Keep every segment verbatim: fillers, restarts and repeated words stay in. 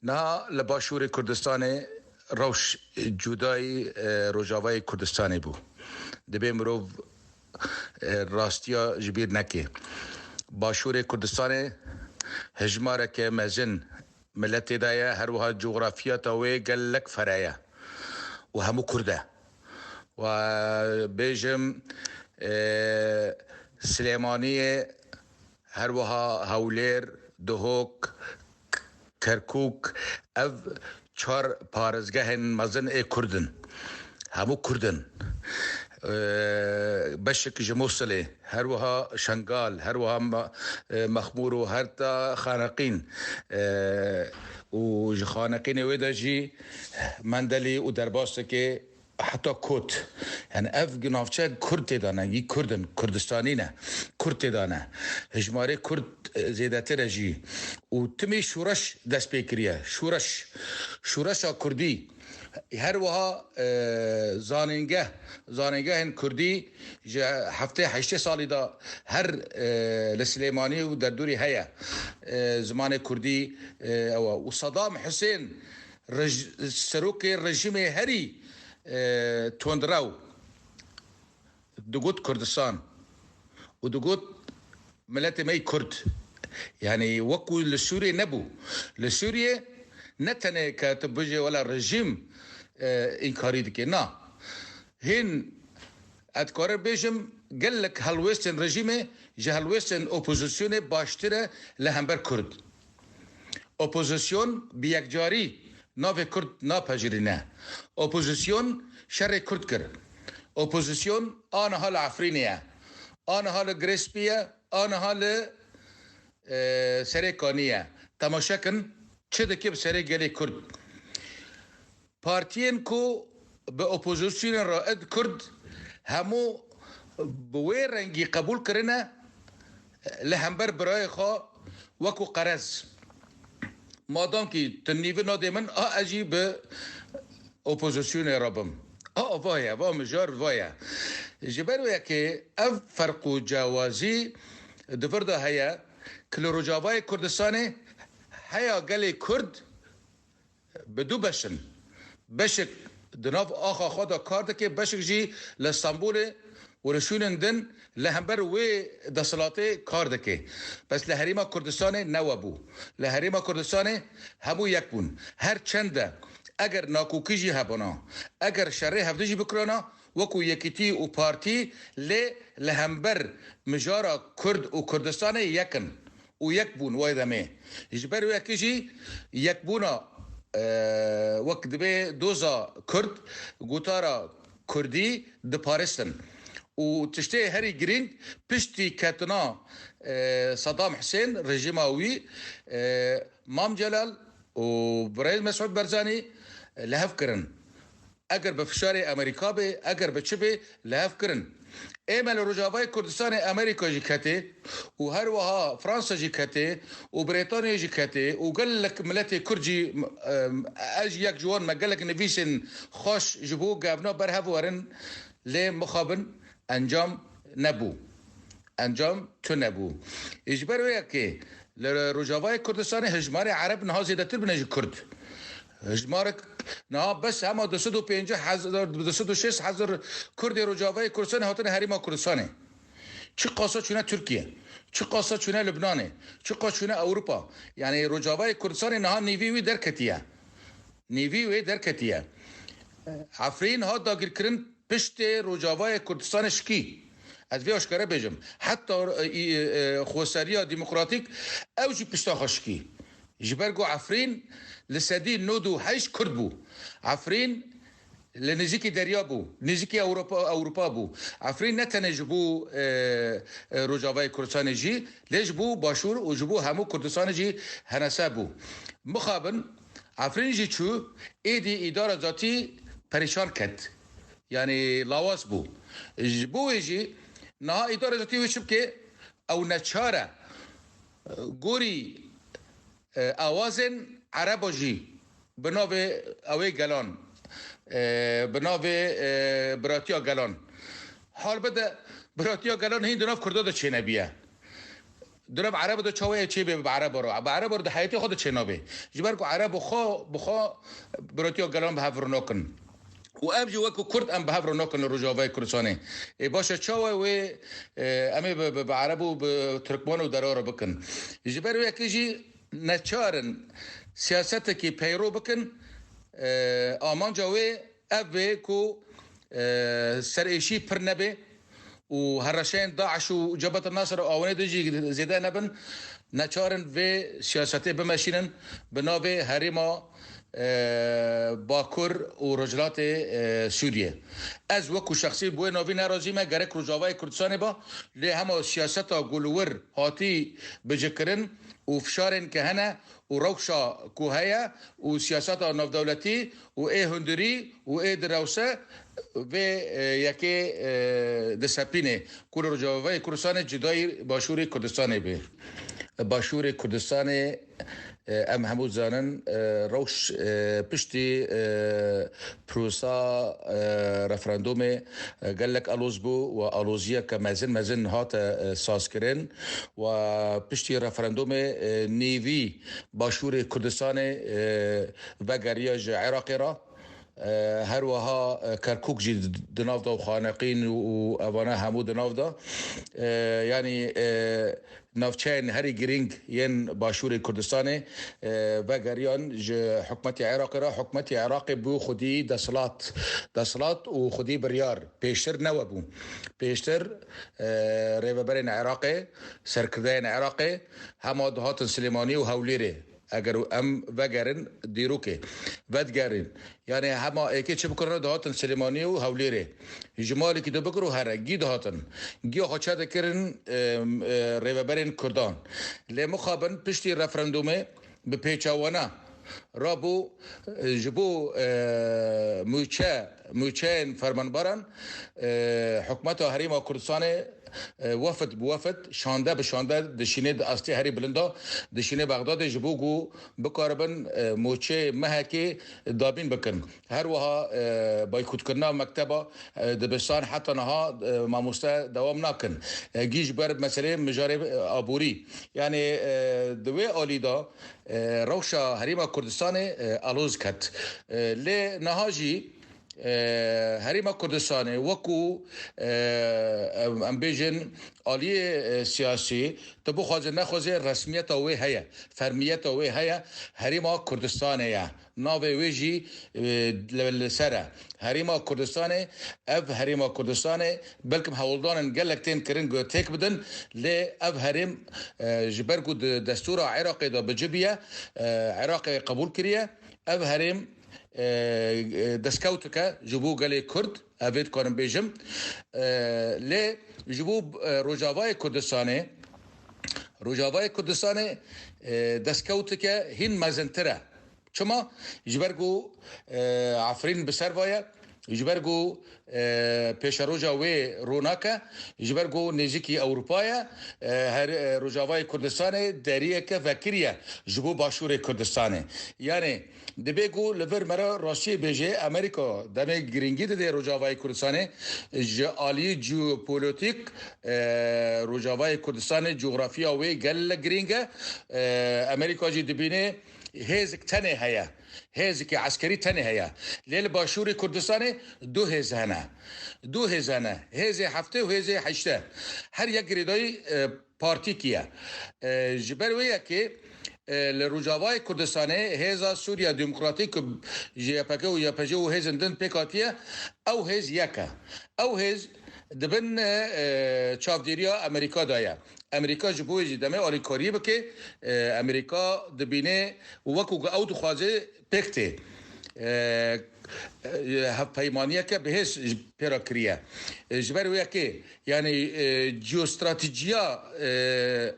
Niha li Başûrê Kurdistanê rewş cudayî, e, Rojavayê Kurdistanê bû. Dibê mirov, e, rastiya ji bîr neke. Başûrê Kurdistanê hejmareke mezin miletê de ye, her wiha cografiyata wê gelek fere ye û hemû Kurd e. Û bêjim, e, Silêmaniyê, her wiha Hewlêr, Duhok, Kerkûk, ev çar parêzgehên mezin ê Kurd in. Hemû Kurd in. Ee, beşek ji Mûsilê, her wiha Şengal, her wiha Ma-, e, Mexmûr û heta Xaneqîn. Ee, û ji Xaneqînê wê de jî Mendelî û derbaseke heta Kot. Yani ev navçe Kurd tê de ne, yî Kurd in, Kurdistanî ne. Kurd tê de ne. Hejmarê Kurd, e, zêdetir e jî. Û timî şûreş dest pê kiriye. Şûreş. Şûreşa Kurdî. Her wiha, e, zanîngeh, zanîngehên Kurdî ji heftê heştê salî de her, e, li Silêmanî û derdorî heye. E, zimanê Kurdî, e, ew e. Û Sedam Hisên, rej-, serokê rejîmê herî, e, tundrew digot Kurdistan û digot miletê me yî Kurd. Yani wekû li Sûriyê nebû. Li Sûriyê ne tenê ke tu bijê wela rejîm, e, înkarî dike. Na. Hîn ez dikarim bêjim gelek helwêstên rejîmê ji helwêstên opozisyonê baştir e li hember Kurd. Opozisyon bi yekcarî navê Kurd napejirîne. Opozisyon şerê Kurd kir. Opozisyon aniha li Efrînê ye. Aniha li Girêspî ye. Aniha li, e, Serêkanî ye. Temaşe kin çi dike bi serê gelê Kurd. Partiyên ku bi opozisyonê re id Kurd hemû bi wê rengî qebûl kirine, li hember birayê xwe wekû qerez. Madamkî tu nîvî nadê min, a ez jî bi opozisyonê re bim. A va ye, va mijar va ye. Ji ber wê yekê ev ferq û cewazî di vir de heye ku li Rojavayê Kurdistanê heya gelê Kurd bi du beş in. Beşek di nav axa xwe de kar dike, beşek jî li Stenbolê û li şûnên din li hember wê desthilatê kar dike. Bes li Herêma Kurdistanê ne we bû. Li Herêma Kurdistanê hemû yek bûn. Her çend de eger nakokî jî hebûna, eger şerê hevdî jî bikirana, wekû yekîtî û partî lê li hember mijara Kurd û Kurdistanê yek in. û yek bûn wê demê. Ji ber wê yekê jî yekbûna, e, wek dibê doza Kurd, gotara Kurdî diparistin. Û tiştê herî girîng piştî ketina, e, Sedam Hisên, rejîma wî, e, Mam Celal û Birêz Mesûd Barzanî, e, li hev kirin. Eger bi fişarê Amerîka be, eger bi çi be, li hev kirin. Ê me li Rojavayê Kurdistanê Amerîka jî ketê û her wiha Fransa jî ketê û Brêtanya jî ketê û gelek miletê Kurd jî, em, ez jî yek ji wan me gelek nivîsên xweş ji bo gevna berhev werin, lê mixabin encam nebû. Encam tune bû. Ê ji ber wê yekê li Rojavayê Kurdistanê hejmarê Ereb niha zêdetir bûne ji Kurd. Hejmarek niha bes hema du sed û pêncî hezar, du sed û şêst hezar Kurdê Rojavayê Kurdistanê hatine Herêma Kurdistanê. Çiqasa çûne Tirkiye, çiqasa çûne Libnanê, çiqas çûne Ewropa. Yani Rojavayê Kurdistanê niha nîvî wî derketiye. Nîvî wê derketiye. Efrîn hat dagirkirin, piştê Rojavayê Kurdistanê şikî. Ez vê aşkere bêjim. Heta, e, e, e, xweseriya demokratîk ew jî pişta xwe şikî. Ji ber ku Efrîn li sedî nod û heşt Kurd bû. Efrîn li nêzîkî derya bû, nêzîkî Ewropa, Ewropa bû. Efrîn ne tenê ji bo, e, e, Rojavayê Kurdistanê jî, lê ji bo Başûr û ji bo hemû Kurdistanê jî henese bû. Mixabin, Efrîn jî çû, êdî îdara zatî perîşan ket. Yani lawaz bû. Ji bo wê jî niha îdara zatî wê çi bike? Ew neçar e. Gorî, e, awazên Ereba jî bi navê ew ê gelan, e, bi navê, e, biratiya gelan. Hal bide biratiya gelan hîn di nav Kurda de çênebiye. Dura bi Erebo de çawa ye çê bê bi Erebo re? Bi Erebo re di heyetê xwe de çê nabê. Ji ber ku Erebo xwe bi xwe biratiya gelan bi hev re nakin. Û ev jî wekî Kurd em bi hev re nakin li Rojavayê Kurdistanê. Ê baş e, çawa wê, e, em ê bi, bi, bi Erebo, bi Tirkman û dera re bikin? Ji ber wê yekê jî neçar in siyasetekî peyro bikin, e, amanca wê ev bê ku, e, serêşî pir nebe û hereşeyên DAIŞ û Cebhet Nasir û awanê din jî zêde nebin, neçar in vê siyasetê bimeşînin bi navê herêma, e, Bakur û Rojhilatê, e, Sûriyê. Ez wekû şexsî bi wê navî nerazî me, gerek Rojavayê Kurdistanê ba, lê hema siyaseta ku li wir hatî bicikirin û fişarên ke hene û rewşa ku heye û siyaseta navdewletî û ê hundirî û ê direwse vê, e, yekê, e, disepînê ku li Rojavayê Kurdistanê cudayî Başûrê Kurdistanê bê. Başûrê Kurdistanê, e, em hemû zanin, e, rewş, e, piştî, e, prosa, e, referandumê, e, gelek aloz bû û aloziyeke mezin mezin hate, e, sazkirin û piştî referandumê, e, nêvî Başûrê Kurdistanê, e, vegeriya ji Iraqê re. E, her wiha, e, Kerkûk jî di nav de û Xaneqîn û, û evana hemû di nav de. E, yanî, e, navçeyên herî girîng yên Başûrê Kurdistanê, e, vegeriyan ji hikûmetê Iraqê re. Hikûmetê Iraqê bû xwedî desthilat, desthilat û xwedî biryar. Pêştir ne we bû. Pêştir, e, rêveberên Iraqê, serkirdeyên Iraqê hema dihatin Silêmaniyê û Hewlêrê. Eger em vegerin dîrokê, vedigerin. Yanî hema êkê çi bikirin, dihatin Silêmaniyê û Hewlêrê. Ji malekî de bikir û here, gî dihatin. Giya xwe çe dikirin, e, e, rêveberên Kurdan. Lê mixabin piştî referandumê bi pêçawana rabû, e, ji bo, e, mûçe, mûçeyên fermanbaran, e, hikûmeta Herêma Kurdistanê, e, wefd bi wefd, şande bi şande dişînê di astê herî bilind de, dişînê Bexdadê ji bo ku bikaribin, e, mûçeyê mehekê dabîn bikin. Her wiha, e, boykotkirina mekteba, e, dibistan heta niha, e, mamoste dewam nakin. E, gî ji ber meseleyê mijarê, e, aborî. Yanî, e, di wê alî de, e, rewşa Herêma Kurdistanê, e, aloz ket. E, lê niha jî, e, Herêma Kurdistanê wekû, e, em, em bêjin aliyê, e, siyasî, tu bixwaze nexwaze resmiyeta wê heye, fermiyeta wê heye, Herêma Kurdistanê ye. Navê wê jî, e, li, li ser e. Herêma Kurdistanê, ev Herêma Kurdistanê, belkim hewldanin gelek tên kirin ku têk bidin, lê ev herêm, e, ji ber ku di destûra Iraqê de bi cih bûye, e, Iraqê qebûl kiriye, ev herêm, e, e, destkewtike ji bo gelê Kurd, ev ê dikarim bêjim. E, lê ji bo, e, Rojavayê Kurdistanê, Rojavayê Kurdistanê, e, destkewtike hîn mezintir e. Çima? Ji ber ku, e, Efrîn bi ser ve ye, ji ber ku, e, pêşeroja wê ronake, ji ber ku nêzîkî Ewropa ye, e, her, e, Rojavayê Kurdistanê deriyeke vekirî ye ji bo Başûrê Kurdistanê. Yanî, Dibê ku li vir me re rastiyê bêje, Amerîka demê girîngî dide Rojavayê Kurdistanê, ji alî jeopolîtîk, e, Rojavayê Kurdistanê coxrafiya wê gelek girîng e. E, Amerîka jî dibîne hêzik tenê heye. Hêzikê eskerî tenê heye. Lê li Başûrê Kurdistanê du hêz hene. Du hêz hene. Hêzê heftê û hêzê heştê. Her yek girêdayî, e, partîkî ye. E, ji ber wê yekê, e, li Rojavayê Kurdistanê hêza Sûriya Demokratîk ku ji Y P G û Y P J û hêzên din pêk hatiye, ew hêz yek e. Ew hêz di bin, e, çavdêriya Amerîka de ye. Amerîka ji bo wê jî demê alîkariyê bike, e, Amerîka dibîne û wekû ku ew dixwaze pêk tê. E, e, hevpeymaniyeke bi hêz pê re kiriye. E, ji ber wê yekê, yanî, e, jeostratejiya, e,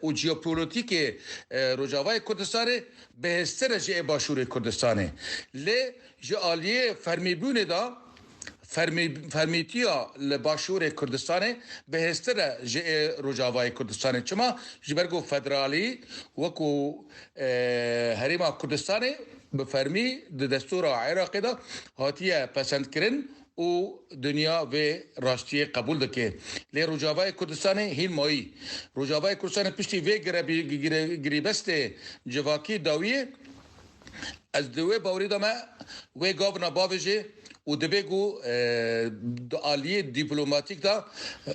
û jeopolîtîkê, e, Rojavayê Kurdistanê bi hêztir e ji ê Başûrê Kurdistanê. Lê ji aliyê fermîbûnê de, fermî-, fermîtiya li Başûrê Kurdistanê bi hêztir e ji ê Rojavayê Kurdistanê. Çima? Ji ber ku federalî wekû, e, Herêma Kurdistanê bi fermî di destûra Iraqê de hatiye pesendkirin û dinya vê rastiyê qebûl dike. Lê Rojavayê Kurdistanê hîn mayî. Rojavayê Kurdistanê piştî vê gire-, gire-, girêbestê civakî dawiyê, ez di wê bawerî de me wê gavina bavêjê û divê ku, e, di aliyê dîplomatîk de, e,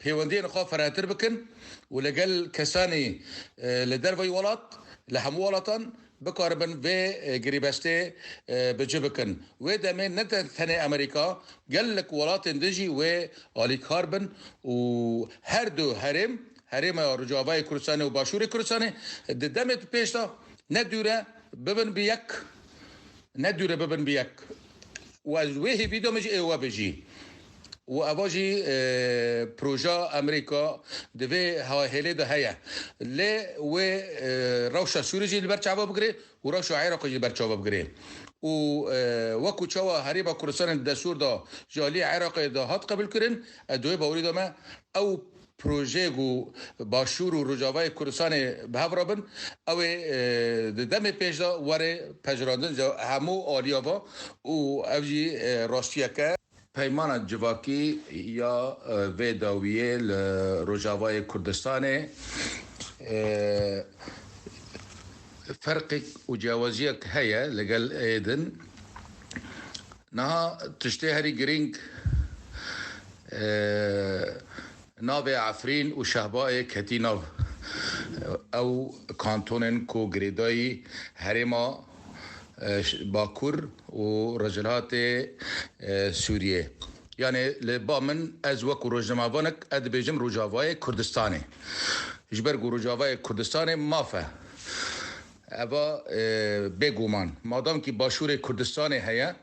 pêwendiyên xwe firehtir bikin û li gel kesanî, e, li derveyî welat, li hemû welatan bikaribin vê, e, girêbestê, e, bi cih bikin. Wê demê ne te-, tenê Amerîka, gelek welatên din jî wê alîkar bin û her du herêm, herêma Rojavayê Kurdistanê û Başûrê Kurdistanê di demê pêş de ne dûre bibin bi yek, ne dûre bibin bi yek. Û ez wê hêvî de min jî ê we bijî. Û eva jî, e, proja Amerîka di vê ha-, hêlê de heye. Lê wê, e, rewşa Sûrî jî li ber çava bigire û rewşa Iraqê jî li ber çava bigire. Û, e, wekû çawa Herêma Kurdistanê di destûr de ji aliyê Iraqê de hat qebûlkirin, ez di wê bawerî de me ew projeyê ku Başûr û Rojavayê Kurdistanê bi hev re bin, ew ê, e, di demê pêş de were pejirandin ji hemû aliya ve û ev jî, e, rastiyek e. Peymana civakî ya, e, vê dawiyê li Rojavayê Kurdistanê, e, ferqek û ciyawaziyek heye li gel êdin. Niha tiştê herî girîng, e, navê Efrîn û Şehbayê ketî nav. Ew kantonên ku girêdayî herêma, e, ş-, Bakur û Rojhilatê, e, Sûriyê. Yanê li ba min ez wekû rojnamevanek ez dibêjim Rojavayê Kurdistanê. Ji ber ku Rojavayê Kurdistanê maf e. Eva, e, bêguman. Madam ki Başûrê Kurdistanê heye,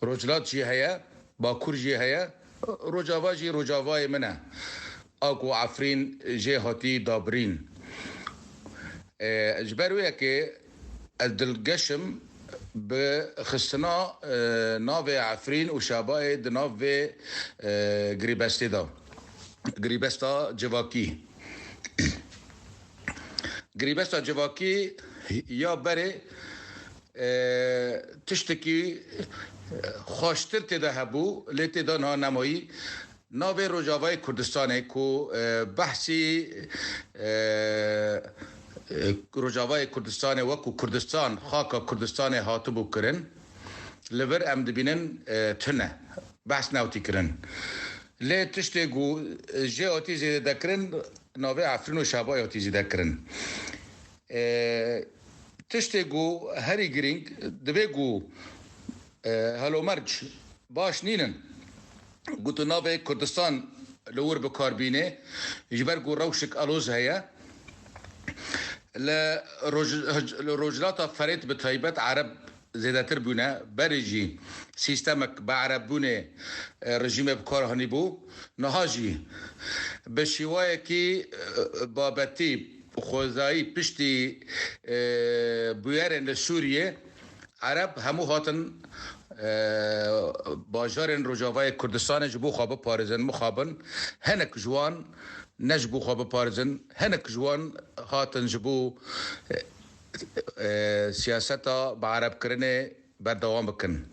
Rojhilat jî heye, Bakur jî heye, Rojava jî Rojavayê min e. A ku Efrîn jê hatî dabirîn. E, ji ber wê yekê ez dilgeş im bi xistina, e, navê Efrîn û Şabayê di nav vê, e, girîbestê de. Girîbesta civakî. Girîbesta civakî ya berê, e, tiştekî, e, xweştir tê de hebû, lê tê de niha nemayî. Navê Rojavayê Kurdistanê ku, e, behsî, e, e, Rojavayê Kurdistanê wekû Kurdistan, xaka Kurdistanê hatibû kirin, li vir em dibînin, e, tune. Behs newtî kirin. Lê tiştê ku, e, jê hatî zêde dekirin, navê Efrîn û Şabayê hatî zêde kirin. E, tiştê ku herî girîng, divê ku, e, helomerc baş nînin. Ku tu navê Kurdistan li wir bi kar bînê, ji ber ku rewşek aloz heye. Li Roj-, li Rojhilata Ferêt bi taybet Ereb zêdetir bûne. Berê jî sîstemek bi Erebbûnê, e, rejîmê bi kar hanîbû. Niha jî bi şêwayekî, e, babetî xwezayî piştî, e, bûyerên li Sûriyê Ereb hemû hatin, e, bajarên Rojavayê Kurdistanê ji bo xwe biparêzin, mixabin. Hinek ji wan ne ji bo xwe biparêzin, hinek ji wan hatin ji bo, e, e, siyaseta bi Erebkirinê berdewam bikin.